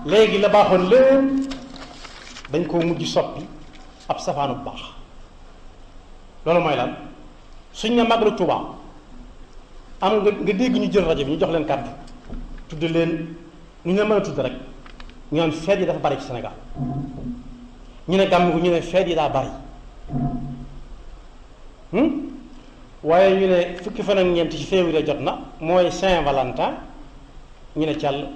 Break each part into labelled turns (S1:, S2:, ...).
S1: léegi la baaxoon lépp dañ koo mujj soppi ab safaanu bu baax. loolu mooy lan suñ ne màggalu Tuubaa am nga dégg ñu jël rajo bi ñu jox leen kàddu tudd leen ñu ne mën a tudd rek ñu naan feet yi dafa bari ci Sénégal ñu ne gàmm gu ñu ne feet yi daa bari waaye ñu ne fukki fan ak ñeent ci février jot na mooy Saint-Valentin ñu ne càll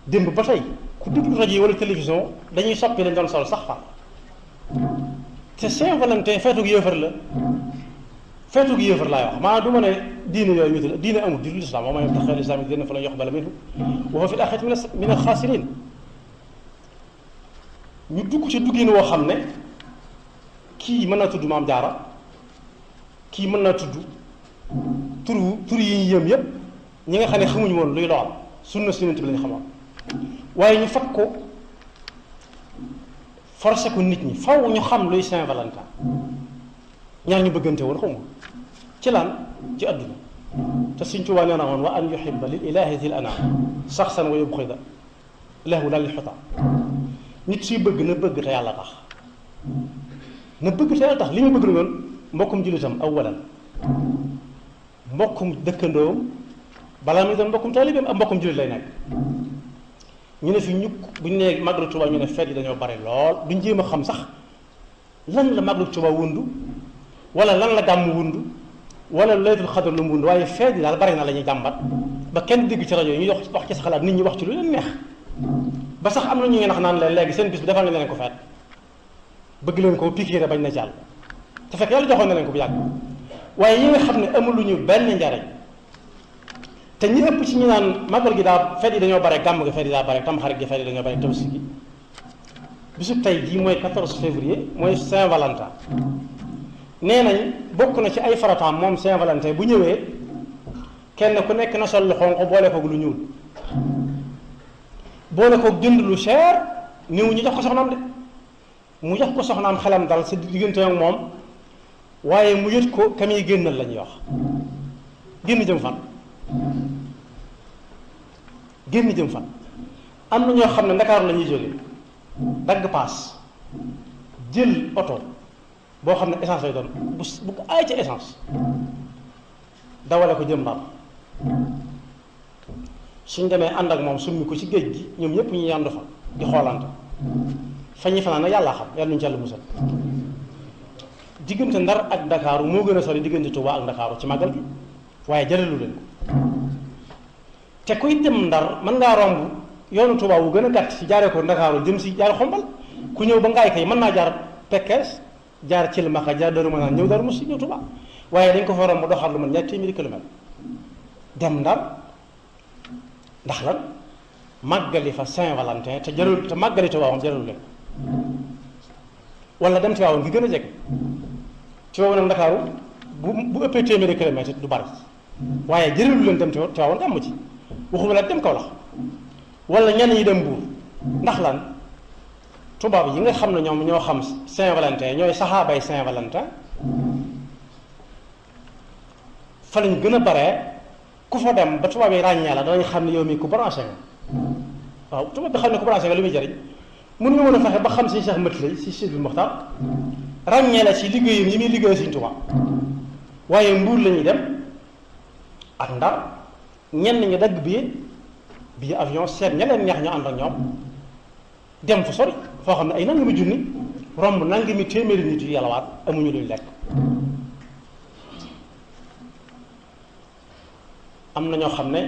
S1: démb ba tey ku déglu rajo yi wala télévision dañuy soppi lañ doon sol sax far te Saint-Valentin feetug yéefar la feetug yéefar laay wax maanaam du ma ne diine yooyu wétu la diine amul di lislaam wa man yabtaxi l-islaama diinan falan yuqbala minhu wa huwa fi l-aaxirati mina al-xaasiriin ñu dugg ci duggin woo xam ne kii mën naa tudd Maam Jaara kii mën naa tudd tur yi ñu yëm yépp ñi nga xam ne xamuñu woon luy lool sunna si Yonent bi lañu xamoon waaye ñu fat ko forcé ko nit ñi faw ñu xam luy Saint-Valentin ñaar ñu bëggante woon xaw ma ci lan ci àdduna te Sëñ Tuubaa nee na woon wa an yuhibba lil ilaahi zil anaam saxsan wa yubxida lahu lal xuta nit suy bëgg na bëgg te yàlla tax na bëgg te yàlla tax li mu bëgg noonu mbokkum jullitam awalan mbokkum dëkkandoom balaa muy doon mbokkum taalibeem ak mbokkum jullit lay nekk. ñu ne fi ñukk bu ñu nee màggalu Tuubaa ñu ne feet yi dañoo bari lool duñ jéem a xam sax lan la màggalu Tuubaa wundu wala lan la gàmm wundu wala laylatul xadr lu mu wundu waaye feet yi daal bari na la ñuy jàmbat ba kenn dégg ci rajo yi ñu wax ci sa xalaat nit ñi wax ci lu leen neex ba sax am na ñu ngi nax naan leen léegi seen bis bi defal nga leen ko feet bëgg leen ko pikiire bañ na jàll te fekk yàlla joxoon na leen ko bu yàgg waaye yi nga xam ne amuluñu benn njariñ te ñi ëpp ci ñu naan màggal gi daa feet yi dañoo bare gàmm gi feet yi daa bare tamxarit gi feet yi dañoo bare tabaski gi bisu tey jii mooy 14 février mooy Saint-Valentin nee nañ bokk na ci ay farataam moom Saint-Valentin bu ñëwee kenn ku nekk na sol lu xonq boole koog lu ñuul boole koog jënd lu cher néew ñu jox ko soxnaam de mu jox ko soxnaam xelam dal sa diggante ak moom waaye mu yët ko kam yi génnal la ñuy wax génn jëm fan génn jëm fan am na ñoo xam ne Ndakaaru la ñuy jóge dagg paas jël oto boo xam ne essence lay doon bu aay ca essence dawale ko jëm Ndar suñ demee ànd ak moom summi ko ci géej gi ñoom ñëpp ñu yandu fa di xoolante fa ñi fanaan nag yàllaa xam yàlla ñu ci yàlla musal diggante Ndar ak Ndakaaru moo gën a sori diggante Tuubaa ak Ndakaaru ci màggal gi waaye jaralu leen ko te kuy dem Ndar mën ngaa romb yoonu Tuubaa wu gën a gàtt ci jaaree ko Ndakaaru jëm si jaar Xombal ku ñëw ba ngaay kay mën naa jaar Pekes jaar Cilmaxa jaar Daaru Manaan ñëw Daaru Musti ñëw Tuubaa waaye dañ ko fa romb doxal lu man ñaar téeméeri kilomètre dem Ndar ndax lan màggali fa Saint-Valentin te jarul te màggali Tuubaa moom jaralu leen wala dem Tiwaawan gi gën a jege Tiwaawan ak Ndakaaru bu ëppee téeméeri kilomètre du bari waaye jëralu leen dem Tiwaawan gàmm ci waxuma la dem Kawlax wala ñenn ñi dem Mbuur ndax lan tubaab yi nga xam ne ñoom ñoo xam Saint-Valentin ñooy saxaabay Saint-Valentin fa lañ gën a baree ku fa dem ba tubaab yi ràññee la danañ xam ne yow mii ku branché nga waaw tubaab bi xam ne ku branché nga lu muy jëriñ mun nga mën a fexe ba xam si Cheikh Mat lay si Sidil Moxtaar ràññee la ci liggéeyam yi muy liggéey Sëñ Tuubaa waaye Mbuur la ñuy dem ak Ndar ñenn ñi dagg bii avion seet ña leen neex ñu ànd ak ñoom dem fu sori foo xam ne ay nangami junni romb nangami téeméeri nit yu yàllawaat amuñu luñ lekk am na ñoo xam ne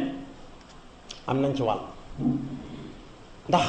S1: am nañ ci wàll ndax